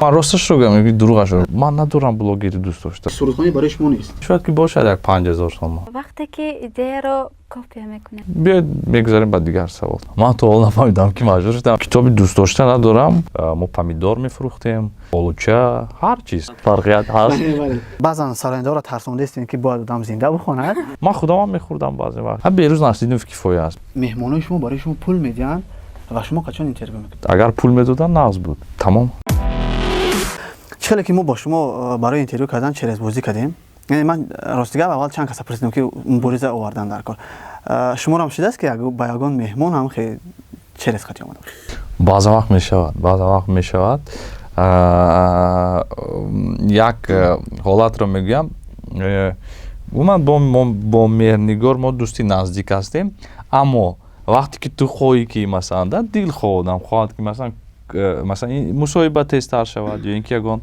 Ман росташро гӯям, дурӯғашро, ман надорам блогери дӯст дошта. Сурудхонӣ барои шумо нест. Шояд ки бошад як 5000 сомон. Вақте ки идеяро копия мекунем. Биёед, мегузарем ба дигар савол. Ман то ҳол нафаҳмидам, ки маҷбур шудам. Китоби дӯстдошта надорам. Мо помидор мефурӯхтем, олуча, ҳар чиз, фарқият ҳаст. Баъзан сарояндаҳоро тарсондаистем, ки бояд одам зинда бихонад. Ман худамам мехӯрдам баъзе вақт. Ҳа, Берӯз Насриддинов кифоя аст. Меҳмонои шумо барои шумо пул медиҳанд ва шумо қачон интервю мекунед? Агар пул медоданд, нағз буд, тамом. Чӣ хеле ки мо бо шумо барои интервю кардан через бозӣ кардем, яъне ман, рости гап, аввал чанд каса пурсидам, ки Мубориза овардан дар кор. Шуморо шудааст, ки ба ягон меҳмон ҳам хе через хати омада бошад? Баъзан вақт мешавад, баъзан вақт мешавад. Як ҳолатро мегӯям. Умуман бо Меҳрнигор мо дӯсти наздик ҳастем, аммо вақте ки ту хоҳӣ, ки масалан, да, дилхоҳ одам хоҳад, ки масалан мусоҳиба тезтар шавад ё ин ки ягон,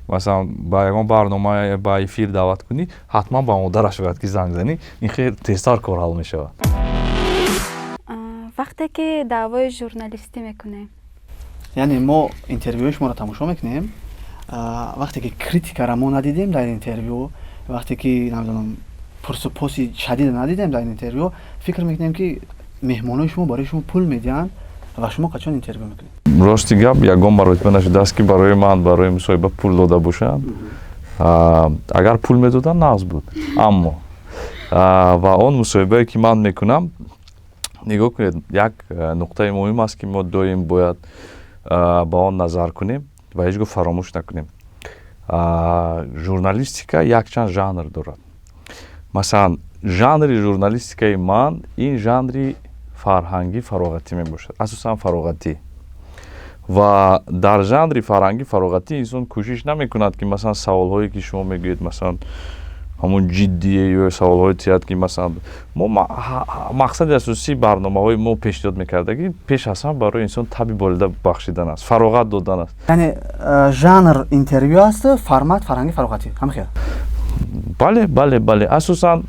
масалан, ба ягон барнома ба эфир даъват кунӣ, ҳатман ба модараш бояд ки занг занӣ. Ин хеле тезтар кор ҳал мешавад. Вақте ки даъвои журналистӣ мекунем. Яъне мо интервюи шуморо тамошо мекунем, вақте ки критикаро мо надидем дар интервю, вақте ки, намедонам, пурсупоси шадида надидем дар интервю, фикр мекунем, ки меҳмонои шумо барои шумо пул медиҳанд ва шумо қачон интервю мекунед? Рости гап, ягон маротиба нашудааст, ки барои ман барои мусоҳиба пул дода бошанд. Агар пул медоданд, нағз буд, аммо ва он мусоҳибае, ки ман мекунам, нигоҳ кунед, як нуқтаи муҳим аст, ки мо доим бояд ба он назар кунем ва ҳеҷ гоҳ фаромӯш накунем. Журналистика якчанд жанр дорад. Масалан, жанри журналистикаи ман ин жанри фарҳангӣ фароғатӣ мебошад, асосан фароғатӣ. Ва дар жанри фарҳангӣ фароғатӣ инсон кӯшиш намекунад, ки масалан, саволҳое, ки шумо мегӯед, масалан, ҳамон ҷиддие ё саволҳое тиҳад, ки масалан мо мақсади асосии барномаҳои мо пешниҳод мекардагӣ пеш аз ҳама барои инсон таби болида бахшидан аст, фароғат додан аст. Яъне жанр интервю аст, формат фарҳанги фароғатӣ, ҳам хел? Бале, асосан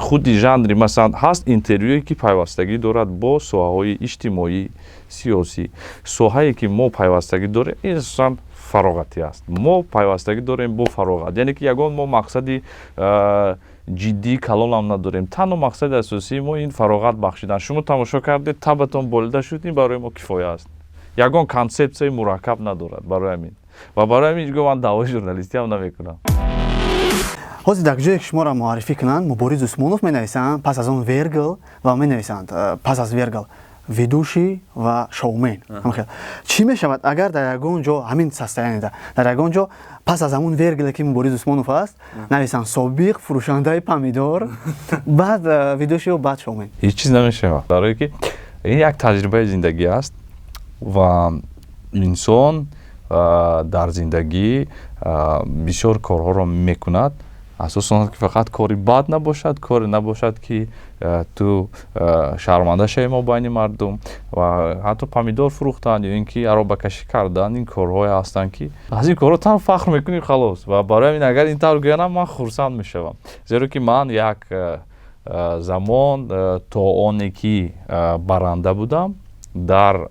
худи жанри, масалан, ҳаст интервюе, ки пайвастагӣ дорад бо соҳаҳои иҷтимоӣ, сиёсӣ. Соҳае, ки мо пайвастагӣ дорем, ин асосан фароғатӣ аст. Мо пайвастагӣ дорем бо фароғат, яъне ки ягон мо мақсади ҷиддии калонам надорем. Танҳо мақсади асосии мо ин фароғат бахшидан. Шумо тамошо кардед, табатон болида шуд, ин барои мо кифоя аст. Ягон консепсияи мураккаб надорад. Барои ҳамин ва барои ҳамин ҳеҷ гоҳ ман даъвои журналистиам намекунам. Ҳозир дар ҷое, ки шуморо муаррифӣ кунанд, Мубориз Усмонов менависанд, пас аз он вергл ва менависанд, пас аз вергл ведущий ва шоумен. Ҳамхел чӣ мешавад, агар дар ягон ҷо ҳамин состояние, дар ягон ҷо пас аз ҳамун вергле, ки Мубориз Усмонов аст, нависанд собиқ фурӯшандаи помидор, баъд ведущий, баъд шоумен? Ҳеҷ чиз намешавад, барое ки ин як таҷрибаи зиндагӣ аст ва инсон дар зиндагӣ бисёр корҳоро мекунад. Асосан ки фақат кори бад набошад, коре набошад, ки ту шарманда шавӣ мобайни мардум. Ва ҳатто помидор фурӯхтан ё ин ки аробакашӣ кардан, ин корҳое ҳастанд, ки аз ин корҳо танҳо фахр мекунӣ, халос. Ва барои ҳамин, агар ин тавр гӯянам, ман хурсанд мешавам, зеро ки ман як замон то оне ки баранда будам дар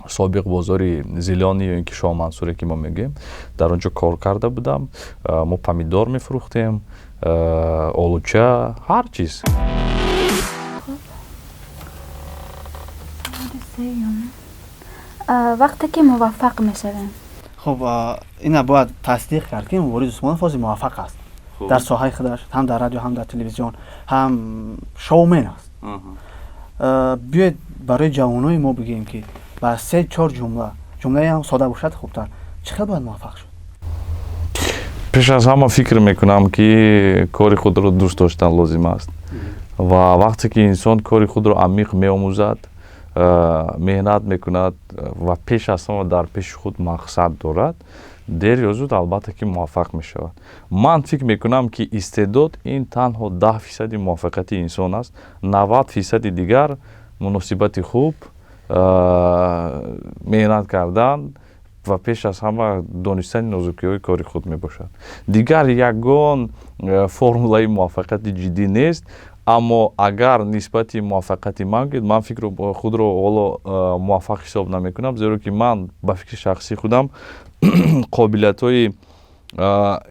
собиқ бозори Зелёный ё ин ки Шоҳмансуре, ки мо мегӯем, дар он ҷо кор карда будам. Мо помидор мефурӯхтем, олуча, ҳар чиз. Саволи сеюм. Вақте ки муваффақ мешавем. Хуб, ина бояд тасдиқ кард, ки Мубориз Усмонов ҳозир муваффақ аст дар соҳаи худаш, ҳам дар радио, ҳам дар телевизион, ҳам шоумен аст. Биёед, барои ҷавонои мо бигӯем, ки ба се чор ҷумла, ҷумлае ҳам сода бошад хубтар, чӣ хел бояд муваффақ шуд? Пеш аз ҳама фикр мекунам, ки кори худро дӯст доштан лозим аст. Ва вақте ки инсон кори худро амиқ меомӯзад, меҳнат мекунад ва пеш аз ҳама дар пеши худ мақсад дорад, дер ё зуд албатта ки муваффақ мешавад. Ман фикр мекунам, ки истеъдод ин танҳо 10 фисади муваффақияти инсон аст, 90 фисади дигар муносибати хуб, меҳнат кардан ва пеш аз ҳама донистани нозукиҳои кори худ мебошад. Дигар ягон формулаи муваффақияти ҷиддӣ нест. Аммо агар нисбати муваффақияти ман гӯед, ман фикру худро ҳоло муваффақ ҳисоб намекунам, зеро ки ман ба фикри шахсии худам қобилиятҳои,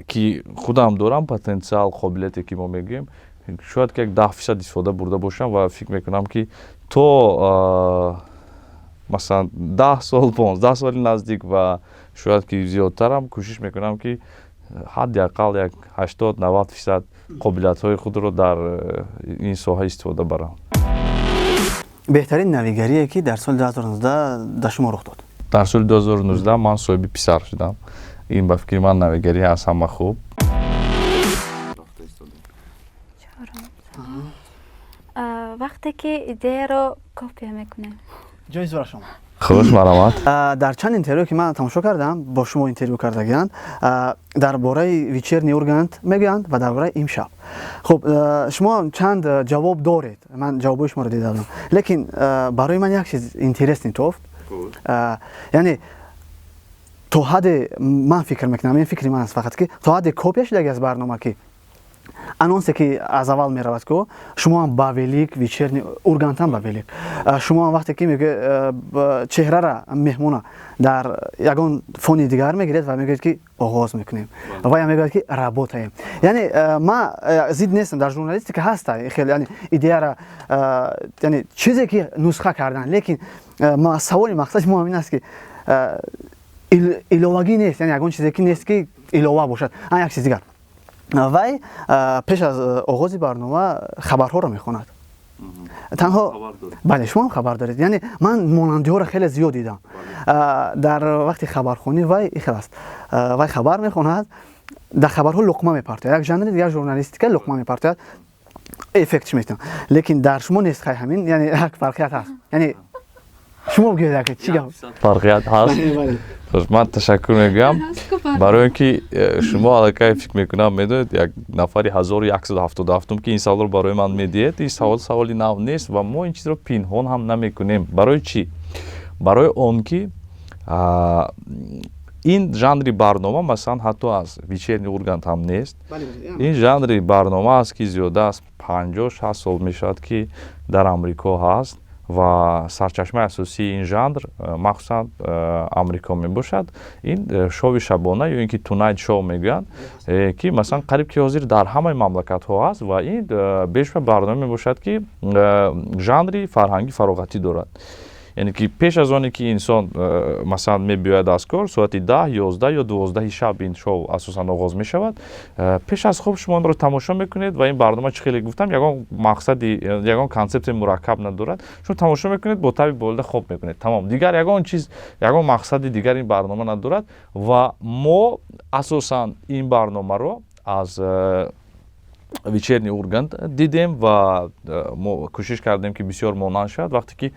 ки худам дорам, потенсиал, қобилияте ки мо мегӯем, шояд ки як 10% истифода бурда бошам ва фикр мекунам, ки то, масалан, 10 сол, 15 соли наздик ва шояд ки зиёдтарам кӯшиш мекунам, ки ҳадди ақал як 80-90% қобилиятҳои худро дар ин соҳа истифода барам. Беҳтарин навигарие, ки дар соли 2019 дар шумо рух дод? Дар соли 2019 ман соҳиби писар шудам. Ин ба фикри ман навигарӣ аз ҳама хуб. Чорум. Вақте ки идеяро копия мекунем. Ҷои зӯра шумо. Хуш, марҳамат. Дар чанд интервю, ки ман тамошо кардам, бо шумо интервю кардагианд, дар бораи «Вечерний Ургант» мегӯянд ва дар бораи «Имшаб». Хуб, шумо чанд ҷавоб доред, ман ҷавобҳои шуморо дидам, лекин барои ман як чиз интересный тофт. Яъне то ҳадде ман фикр мекунам, ин фикри ман аст фақат, ки то ҳадде копия шудаги аз барнома, ки анонсе, ки аз аввал меравад ку, шумоам ба велик «Вечерний Ургантам», ба велик шумоам вақте ки мегӯ чеҳрара меҳмона дар ягон фони дигар мегиред ва мегӯед, ки оғоз мекунем, ваям мегӯяд, ки работаем. Яъне ман зид нестам, дар журналистика ҳаста хеле, яъне идеяра, яъне чизе ки нусха кардан, лекин саволи мақсади мо ин аст, ки иловагӣ нест, яъне ягон чизе ки нест, ки илова бошад. Як чиз дигар: вай пеш аз оғози барнома хабарҳоро мехонад танҳо. Бале, шумоам хабар доред. Яъне ман монандиҳоро хеле зиёд дидам. Дар вақти хабархонӣ вай ихел аст: вай хабар мехонад, дар хабарҳо луқма мепартояд, як жанри дигар журналистика, луқма мепартояд, эффектш метавон, лекин дар шумо нест. Хай, ҳамин, яъне як фарқият ҳаст. Яъне шумо бигӯед, чӣ гап? Фарқият ҳаст. Хуш, ман ташаккур мегӯям, барои ин ки шумо аллакай, фикр мекунам, медонед, як нафари 1177-ум, ки ин саволро барои ман медиҳед. Ин савол саволи нав нест ва мо ин чизро пинҳон ҳам намекунем. Барои чӣ? Барои он ки ин жанри барнома, масалан, ҳатто аз «Вечерний Ургант» ҳам нест. Ин жанри барнома аст, ки зиёда аз 50-60 сол мешавад, ки дар Амрико ҳаст ва сарчашмаи асосии ин жанр махсусан Амрико мебошад. Ин шоуи шабона ё ин ки Tonight Show мегӯянд, ки масалан қариб ки ҳозир дар ҳамаи мамлакатҳо ҳаст ва ин бешубҳа барнома мебошад, ки жанри фарҳангӣ фароғатӣ дорад. Яъне ки пеш аз оне ки инсон, масалан, мебиёяд аз кор, соати 10, 11 ё 12-и шаб ин шоу асосан оғоз мешавад. Пеш аз хоб шумо онро тамошо мекунед ва ин барнома, чӣ хеле гуфтам, ягон мақсади, ягон консепсияи мураккаб надорад. Шумо тамошо мекунед, бо таби болида хоб мекунед, тамом. Дигар ягон чиз, ягон мақсади дигар ин барнома надорад. Ва мо асосан ин барномаро аз «Вечерний Ургант» дидем ва мо кӯшиш кардем, ки бисёр монанд шавад. Вақте ки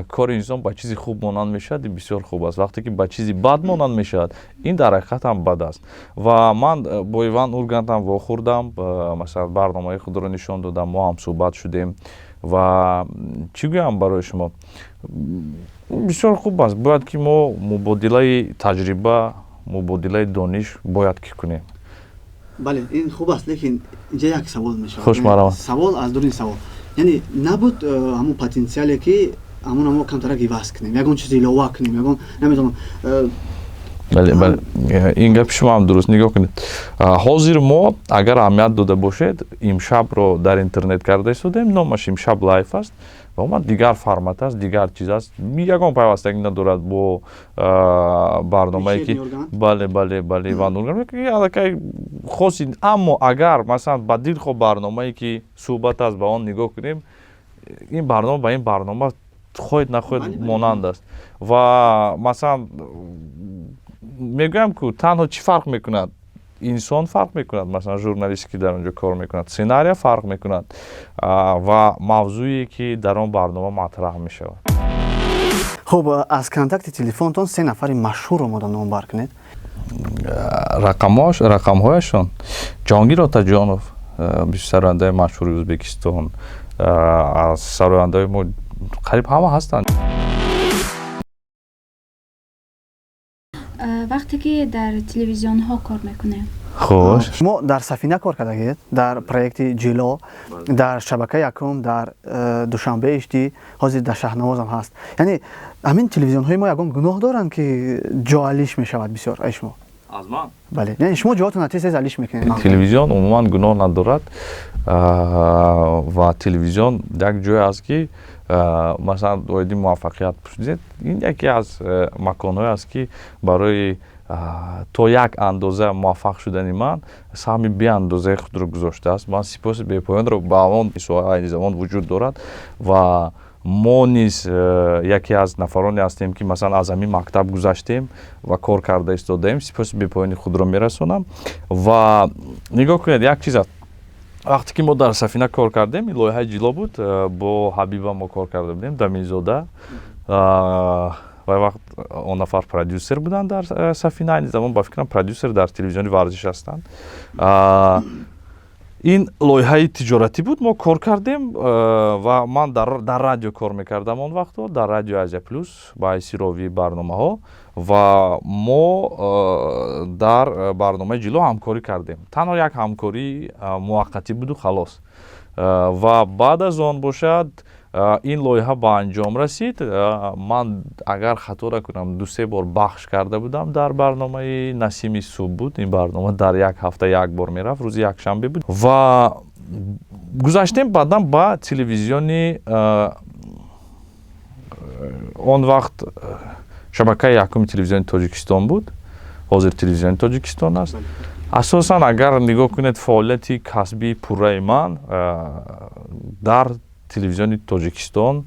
кори инсон ба чизи хуб монанд мешавад, ин бисёр хуб аст. Вақте ки ба чизи бад монанд мешавад, ин дар ҳақиқат ҳам бад аст. Ва ман бо Иван Ургантам вохӯрдам, масалан, барномаи худро нишон додам, мо ҳам суҳбат шудем. Ва чӣ гӯям барои шумо, бисёр хуб аст. Бояд ки мо мубодилаи таҷриба, мубодилаи дониш бояд ки кунем. Бале, ин хуб аст, лекин инҷа як савол мешавад. Хуш, марҳамат. Савол аз дуруни савол: яъне набуд ҳамон потенсиале, ки ҳамон мо камтарак иваз кунем, ягон чиз илова кунем, ягон, намедонам? Бале, ин гапи шумо ҳам дуруст. Нигоҳ кунед, ҳозир мо, агар аҳамият дода бошед, «Имшабро» дар интернет карда истодем. Номаш «Имшаб лайв» аст ва умуман дигар формат аст, дигар чиз аст, ягон пайвастагӣ надорад бо барномае, ки, бале, Иван Ургант аллакай хоси. Аммо агар, масалан, ба дилхоҳ барномае, ки суҳбат аст, ба он нигоҳ кунем, ин барнома ба ин барнома хоҳед нахоҳед монанд аст. Ва масалан мегӯям, ку танҳо чӣ фарқ мекунад? Инсон фарқ мекунад, масалан, журналисте, ки дар он ҷо кор мекунад, сценария фарқ мекунад ва мавзӯе, ки дар он барнома матраҳ мешавад. Хуб, аз контакти телефонтон се нафари машҳурро мода номбар кунед. Рақамҳояшон: Ҷоҳонгир Отаҷонов, сарояндаи машҳури Ӯзбекистон. Аз сарояндаҳои мо қариб ҳама ҳастанд. Вақте ки дар телевизионҳо кор мекунем. Хош. Шумо дар Сафина кор кардагед, дар проекти Ҷило, дар Шабакаи якум, дар Душанбе HD, ҳозир дар Шаҳнавозам ҳаст. Яъне ҳамин телевизионҳои мо ягон гуноҳ доранд, ки ҷо алиш мешавад бисёр ай шумо? Аз ман? Бале, яъне шумо ҷоатонро тез тез алиш мекунед. Телевизион умуман гуноҳ надорад ва телевизион як ҷое аст, ки масалан, оиди муваффақият пурсидед, ин яке аз маконҳое аст, ки барои то як андоза муваффақ шудани ман саҳми беандозаи худро гузоштааст. Ман сипоси бепоёнро ба он соҳа айни замон вуҷуд дорад ва мо низ яке аз нафароне ҳастем, ки масалан аз ҳамин мактаб гузаштем ва кор карда истодаем. Сипоси бепоёни худро мерасонам. Ва нигоҳ кунед, як чиз аст: вақте ки мо дар Сафина кор кардем, ин лоиҳаи Ҷило буд, бо Ҳабиба мо кор карда будем Даминзода. Вай вақт он нафар продюсер буданд дар Сафина, айни замон, ба фикрам, продюсер дар телевизиони Варзиш ҳастанд. Ин лоиҳаи тиҷоратӣ буд, мо кор кардем ва ман дар радио кор мекардам он вақтҳо, дар радио Азия Плюс ба ҳайси ровии барномаҳо, ва мо дар барномаи Ҷило ҳамкорӣ кардем. Танҳо як ҳамкории муваққатӣ буду халос. Ва баъд аз он бошад ин лоиҳа ба анҷом расид. Ман, агар хато накунам, 2-се бор бахш карда будам дар барномаи Насими субҳ буд. Ин барнома дар як ҳафта як бор мерафт, рӯзи якшанбе буд. Ва гузаштем баъдан ба телевизиони, он вақт Шабакаи якуми телевизиони Тоҷикистон буд, ҳозир Телевизиони Тоҷикистон аст. Асосан, агар нигоҳ кунед, фаъолияти касбии пурраи ман дар Телевизиони Тоҷикистон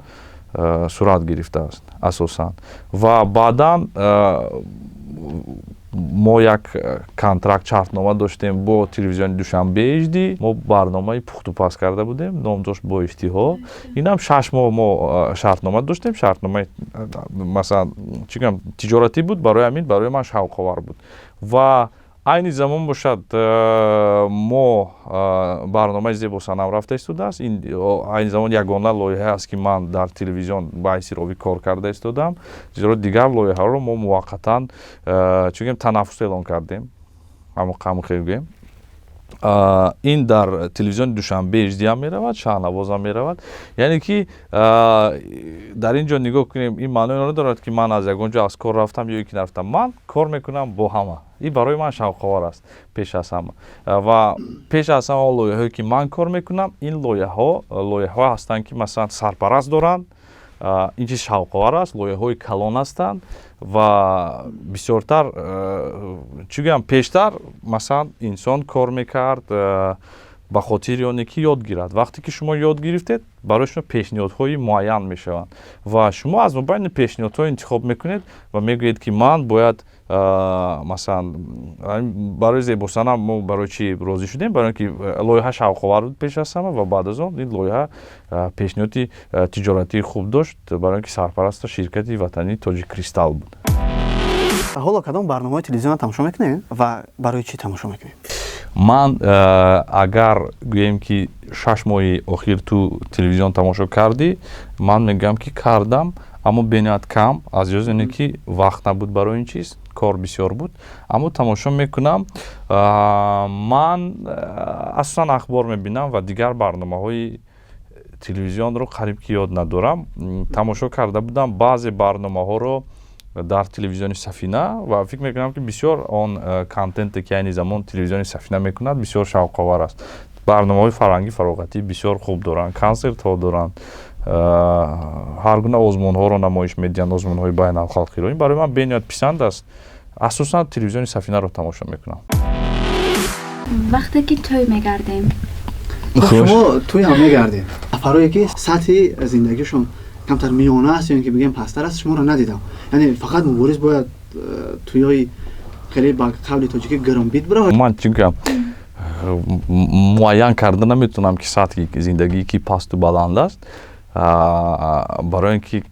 сурат гирифтааст асосан. Ва баъдан мо як контракт, шартнома доштем бо телевизиони Душанбе HD. Мо барномаи пухтупаз карда будем, ном дошт «Бо иштиҳо». Инам 6 моҳ мо шартнома доштем. Шартномаи, масалан, чӣ гӯям, тиҷоратӣ буд, барои ҳамин барои ман шавқовар буд. Ва айни замон бошад мо барномаи «Зебосанам» рафта истодааст. Ин айни замон ягона лоиҳае аст, ки ман дар телевизион ба ҳайси ровӣ кор карда истодам, зеро дигар лоиҳаҳоро мо муваққатан, чӣ гӯем, танаффус эълон кардем, ҳамон хел гӯем. Ин дар телевизиони Душанбе HD ҳам меравад, Шаҳнавоз ҳам меравад. Яъне ки дар ин ҷо нигоҳ кунем, ин маънои онро дорад, ки ман аз ягон ҷо аз кор рафтам ё ки нарафтам. Ман кор мекунам бо ҳама, ин барои ман шавқовар аст пеш аз ҳама. Ва пеш аз ҳама лоиҳаҳое, ки ман кор мекунам, ин лоиҳаҳо лоиҳаҳо ҳастанд, ки масалан сарпараст доранд. Ин чиз шавқовар аст, лоиҳаҳои калон ҳастанд ва бисёртар, чӣ гӯям, пештар масалан инсон кор мекард ба хотири оне ки ёд гирад. Вақте ки шумо ёд гирифтед, барои шумо пешниҳодҳои муайян мешаванд ва шумо аз мобайни пешниҳодҳо интихоб мекунед ва мегӯед, ки ман бояд, масалан, барои «Зебосанам» мо барои чӣ розӣ шудем? Барои он ки лоиҳа шавқовар буд пеш аз ҳама ва баъд аз он ин лоиҳа пешниҳоди тиҷоратии хуб дошт, барои он ки сарпараста ширкати ватании Тоҷик Кристалл буд. Ҳоло кадом барномаҳои телевизионро тамошо мекунед ва барои чӣ тамошо мекунед? Ман агар гӯем, ки 6 моҳи охир ту телевизион тамошо кардӣ, ман мегӯям, ки кардам, аммо бениҳоят кам, аз ҷиҳози оне ки вақт набуд барои ин чиз, кор бисёр буд. Аммо тамошо мекунам. Ман асосан ахбор мебинам ва дигар барномаҳои телевизионро қариб ки ёд надорам. Тамошо карда будам баъзе барномаҳоро дар телевизиони Сафина ва фикр мекунам, ки бисёр он контенте, ки айни замон телевизиони Сафина мекунад, бисёр шавқовар аст. Барномаҳои фарҳангӣ, фароғатӣ бисёр хуб доранд, консертҳо доранд, ҳар гуна озмунҳоро намоиш медиҳанд, озмунҳои байналхалқиро. Ин барои ман бениҳоят писанд аст. Асосан телевизиони Сафинаро тамошо мекунам. Вақте ки тӯй мегардем. Шумо тӯй ҳам мегардед. Нафарое, ки сатҳи зиндагишон камтар миёна аст ё ин ки бигем пасттар аст, шуморо надидам. Яъне фақат Мубориз бояд тӯйҳои хеле, ба қавли тоҷикӣ, гаронбит биравад? Ман, чӣ гӯям, муайян карда наметавонам, ки сатҳи зиндагии ки пасту баланд аст, барои ин ки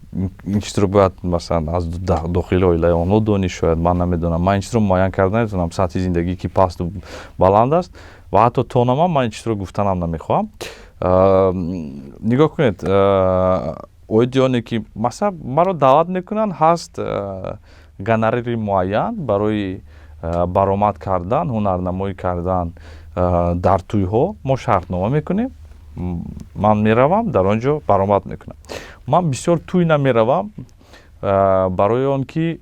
ин чизро бояд, масалан, аз дохили оилаи онҳо дониш шояд, ман намедонам. Ман ин чизро муайян карда наметавонам, сатҳи зиндагии ки пасту баланд аст, ва ҳатто тонамам ман ин чизро гуфтанам намехоҳам. Нигоҳ кунед, оиди оне ки масалан маро даъват мекунанд, ҳаст гонорари муайян барои Баромад кардан, ҳунарнамоӣ кардан дар тӯйҳо мо шартнома мекунем, ман меравам, дар он ҷо баромад мекунам. Ман бисёр тӯй намеравам, барои он ки,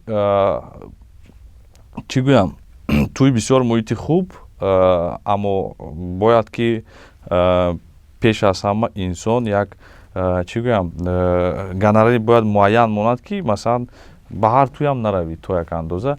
чӣ гӯям, тӯй бисёр муҳити хуб, аммо бояд ки пеш аз ҳама инсон як, чӣ гӯям, гонорари бояд муайян монад, ки масалан ба ҳар тӯям наравӣ то як андоза.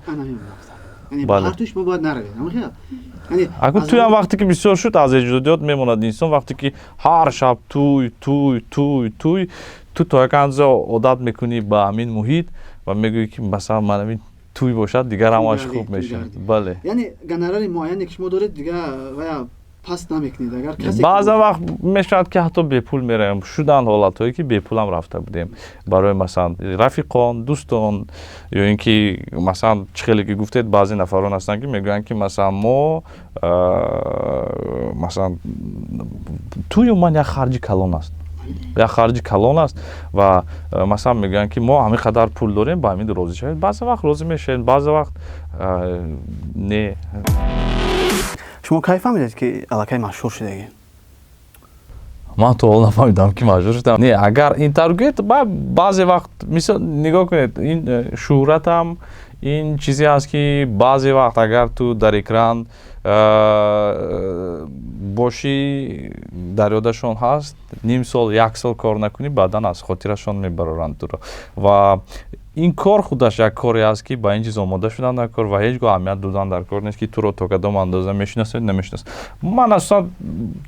Акун тӯям вақте ки бисёр шуд, аз эҷодиёт мемонад инсон. Вақте ки ҳар шаб тӯй, тӯй, тӯй, тӯй, ту то як андоза одат мекунӣ ба ҳамин муҳит ва мегӯӣ, ки масалан ман ҳамин тӯй бошад, дигар ҳамааш хуб мешавад. Бале, яъне гонорари муайяне ки шумо доред, дигар вая паст намекунед, агар касе баъзан вақт мешавад, ки ҳатто бепул меравем. Шуданд ҳолатҳое, ки бепулам рафта будем барои масалан рафиқон, дӯстон, ё ин ки масалан, чӣ хеле ки гуфтед, баъзе нафарон ҳастанд, ки мегӯянд, ки масалан мо, масалан, тӯй умуман як харҷи калон аст, як харҷи калон аст ва масалан мегӯянд, ки мо ҳамин қадар пул дорем, ба ҳамин розӣ шавед. Баъзе вақт розӣ мешавем, баъзе вақт не. Шумо кай фаҳмидед, ки аллакай машҳур шудагӣ? Ман то ҳол нафаҳмидам, ки машҳур шудам. Не, агар ин тавр гӯед, баъзе вақт, мисол, нигоҳ кунед, ин шӯҳратам ин чизе аст, ки баъзе вақт агар ту дар экран бошӣ, дар ёдашон ҳаст, ним сол, як сол кор накунӣ, баъдан аз хотирашон мебароранд туро. Ва ин кор худаш як коре аст, ки ба ин чиз омода шудан дар кор ва ҳеҷ гоҳ аҳамият додан дар кор нест, ки туро то кадом андоза мешиносанд, намешиносанд. Ман асосан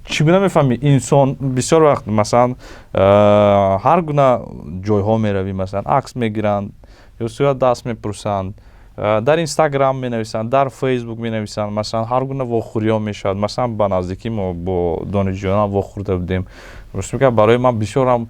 чӣ гуна мефаҳмӣ, инсон бисёр вақт масалан ҳар гуна ҷойҳо меравӣ, масалан акс мегиранд ё сурат даст мепурсанд, дар Инстаграм менависанд, дар Фейсбук менависанд, масалан ҳар гуна вохӯриҳо мешавад. Масалан, ба наздикӣ мо бо донишҷӯёнам вохӯрда будем. Рост мегӯям, барои ман бисёрам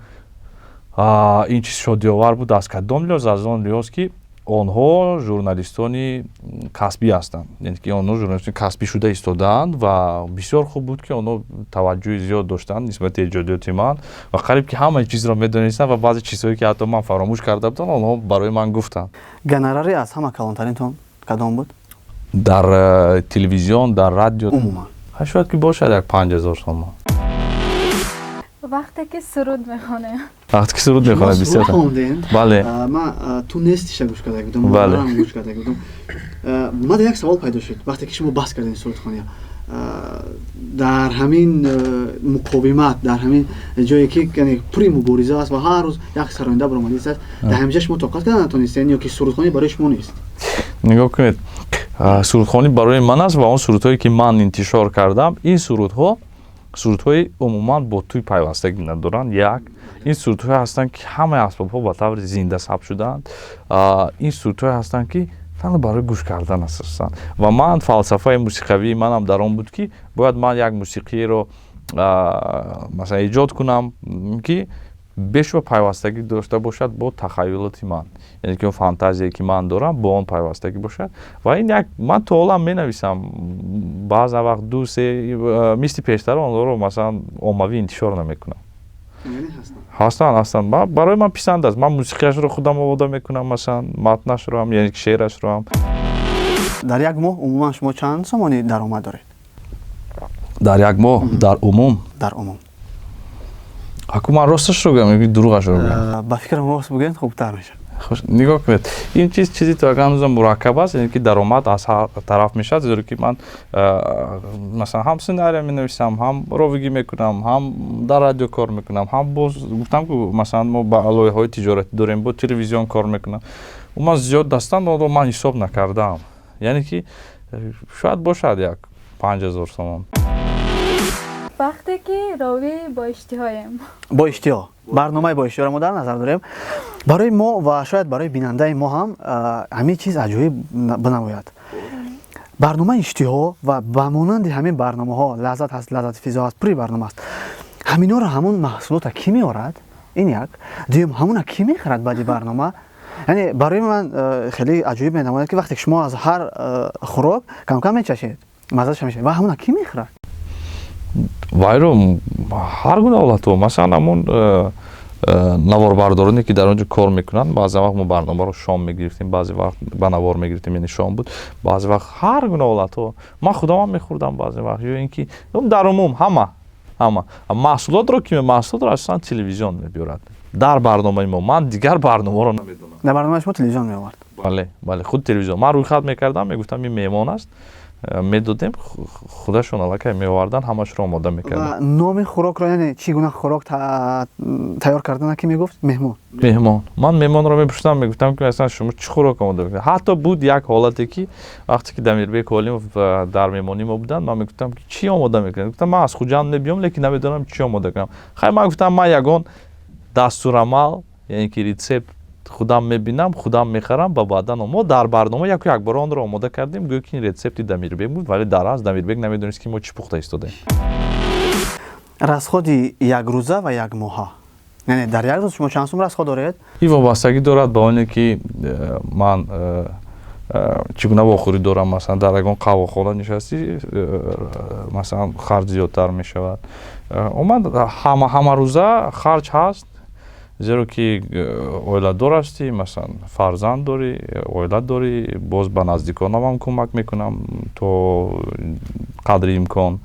ин чиз шодиовар буд. Аз кадом лиҳоз? Аз он лиҳоз, ки онҳо журналистони касбӣ ҳастанд, яъне ки онҳо журналистони касбӣ шуда истодаанд ва бисёр хуб буд, ки онҳо таваҷҷӯҳи зиёд доштанд нисбати эҷодиёти ман ва қариб ки ҳамаи чизро медонистанд ва баъзе чизҳое, ки ҳатто ман фаромӯш карда будам, онҳо барои ман гуфтанд. Гонорари аз ҳама калонтаринтон кадом буд? Дар телевизион, дар радио? Умуман. Шояд ки бошад як 5000 сомон. Вақте ки суруд мехонем. Вақте ки суруд мехонед, бисёр. Хондем. Бале. Ман ту нестиша гӯш карда будам, модарам гӯш карда будам. Мада як савол пайдо шуд: вақте ки шумо баҳс кардем сурудхония, дар ҳамин муқовимат, дар ҳамин ҷое ки яъне пури мубориза аст ва ҳар рӯз як сароянда баромадист аст, дар ҳамин ҷо шумо тоқат карда натонистед ё ки сурудхонӣ барои шумо нест? Нигоҳ кунед, сурудхонӣ барои ман аст ва он сурудҳое, ки ман интишор кардам, ин сурудҳо сурудҳои умуман бо тӯй пайвастагӣ надоранд. Як ин сурудҳое ҳастанд, ки ҳамаи асбобҳо ба таври зинда сабт шудаанд. Ин сурудҳое ҳастанд, ки танҳо барои гӯш кардан асосан. Ва ман фалсафаи мусиқавии манам дар он буд, ки бояд ман як мусиқиеро масалан эҷод кунам, ки бешубҳа пайвастагӣ дошта бошад бо тахаюлоти ман, яъне ки он фантазие, ки ман дорам, бо он пайвастагӣ бошад. Ва ин як ман то ҳолам менависам, баъзан вақт ду се мисли пештара онҳоро масалан оммавӣ интишор намекунам. Ҳастанд, ҳастанд. Барои ман писанд аст, ман мусиқиашро худам омода мекунам, масалан матнашро ҳам, яъне ки шеърашро ҳам. Дар як моҳ умуман шумо чанд сомонӣ даромад доред? Дар як моҳ дар умум? Дар умум. Аку ман росташро гӯям ё дурӯғашро гӯям? Ба фикрам, рост бигӯед, хубтар мешавад. Хуш, нигоҳ кунед, ин чиз чизи то як андоза мураккаб аст, яъне ки даромад аз ҳар тараф мешавад, зеро ки ман масалан ҳам сценария менависам, ҳам ровигӣ мекунам, ҳам дар радио кор мекунам, ҳам боз гуфтам, ку масалан мо ба лоиҳаҳои тиҷоратӣ дорем, бо телевизион кор мекунам. Умуман зиёд дастанд, онро ман ҳисоб накардаам, яъне ки шояд бошад як 5000 сомон. Вақте ки ровӣ бо иштиҳоем. Бо иштиҳо, барномаи бо иштиҳоро мо дар назар дорем. Барои мо ва шояд барои бинандаи мо ҳам ҳамин чиз аҷоиб бинамояд. Барномаи иштиҳо ва ба монанди ҳамин барномаҳо, лаззат ҳаст, лаззати физо ҳаст, пури барнома аст. Ҳаминҳоро, ҳамон маҳсулота кӣ меорад? Ин як. Дуюм, ҳамона кӣ мехарад баъди барнома? Яъне барои ман хеле аҷоиб менамояд, ки вақте ки шумо аз ҳар хӯрок камкам мечашед, маззаша мешавад, ва ҳамона кӣ мехӯрад? Вайро ҳар гуна ҳолатҳо, масалан ҳамон Наворбардороне, ки дар он ҷо кор мекунанд, баъзе вақт мо барномаро шом мегирифтем, баъзе вақт ба навор мегирифтем, яъне шом буд, баъзе вақт ҳар гуна ҳолатҳо. Ман худамам мехӯрдам баъзе вақт ё ин ки дар умум ҳама маҳсулотро, ки маҳсулотро асосан телевизион мебиёрад дар барномаи мо. Ман дигар барномаро намедонам. Дар барномаи шумо телевизион меовард? Бале, худ телевизион. Ман рӯйхат мекардам, мегуфтам, ин меҳмон аст, медодем, худашон аллакай меовардан, ҳамашро омода мекарданд. Ва номи хӯрокро, яъне чӣ гуна хӯрок тайёр кардана, ки мегуфт меҳмон? Меҳмон. Ман меҳмонро мепурсидам, мегуфтам, ки масалан, шумо чӣ хӯрок омода мекунед? Ҳатто буд як ҳолате, ки вақте ки Дамирбек Олимов дар меҳмонии мо буданд, ман мегуфтам, ки чӣ омода мекунед? Гуфтам, ман аз Хуҷанд мебиём, лекин намедонам, чӣ омода кунам. Хай, ман гуфтам, ман ягон дастурамал, яъне ки рецепт худам мебинам, худам мехарам ва баъдан мо дар барнома яку якбора онро омода кардем. Гӯё ки ин рецепти Дамирбек буд, вале дар асл Дамирбек намедонист, ки мо чӣ пухта истодаем. Расходи якрӯза ва якмоҳа, яъне дар як рӯз шумо чанд сум расход доред? Ин вобастагӣ дорад ба оне, ки ман чӣ гуна вохӯрӣ дорам. Масалан, дар ягон қаҳвахона нишастӣ, масалан, харҷ зиёдтар мешавад. Умуман, ҳамарӯза харҷ ҳаст, зеро ки оиладор ҳастӣ, масалан, фарзанд дорӣ, оила дорӣ. Боз ба наздиконамам кӯмак мекунам то қадри имкон.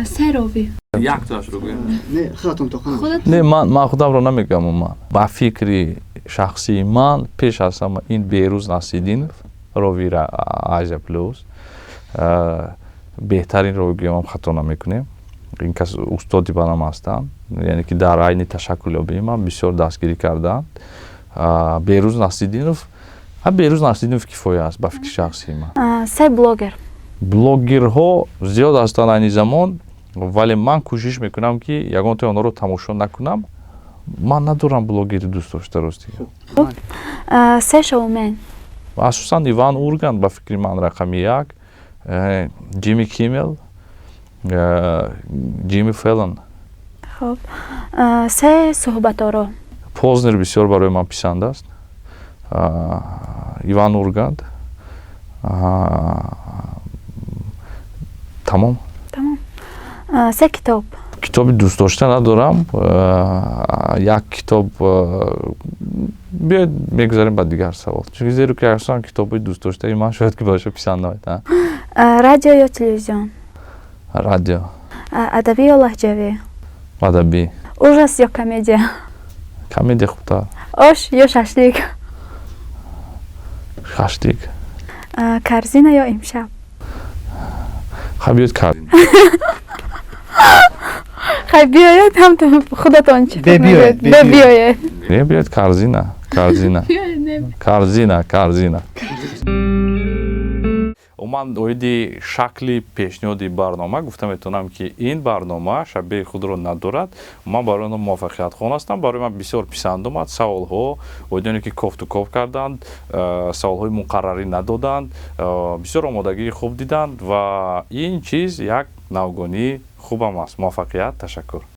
Се ровӣ. Яктоашро гӯем? Не, худатон то. Не, ман худамро намегӯям. Умуман, ба фикри шахсии ман, пеш аз ҳама ин Беҳрӯз Насриддинов, ровии Азия Плюс, беҳтарин ровӣ гӯям, хато намекунем. Ин кас устоди манам ҳастанд, яъне ки дар айни ташаккулёбии ман бисёр дастгирӣ карданд. Беҳрӯз Насриддинов, Беҳрӯз Насриддинов кифоя аст ба фикри шахсии ман. Се блогер. Блогерҳо зиёд ҳастанд айни замон, вале ман кӯшиш мекунам, ки ягонтои онҳоро тамошо накунам. Ман надорам блогери дӯст дошта, рости. Се шоумен. Асосан Иван Ургант, ба фикри ман, рақами як, Ҷимми Киммел, Ҷимми Феллон. Хуб, се суҳбаторо. Познер бисёр барои ман писанд аст, Иван Ургант. Тамом. Тамом. Се китоб. Китоби дӯстдошта надорам. Як китоб. Биёед, мегузарем ба дигар савол, чунки зеро ки асосан китобҳои дӯстдоштаи ман шояд ки ба писанд наояд. Радио ё телевизион? Радио. Адабӣ ё лаҳҷавӣ? Адабӣ. Ужас ё комедия? Комедия хубтар. Ош ё шашлик? Шашлик. Корзина ё имшаб? Хай, биёед корзина. Хай, биёед, ҳам худатон чӣ? Бебиёед. Бебиёед. Не, биёед корзина, корзина, корзина, корзина. Умуман, оиди шакли пешниҳоди барнома гуфта метавонам, ки ин барнома шабеҳи худро надорад. Ман барои онҳо муваффақиятхон ҳастам. Барои ман бисёр писанд омад саволҳо, оиди оне ки кофту ков карданд, саволҳои муқаррарӣ надоданд, бисёр омодагии хуб диданд ва ин чиз як навгонии хубам аст. Муваффақият, ташаккур.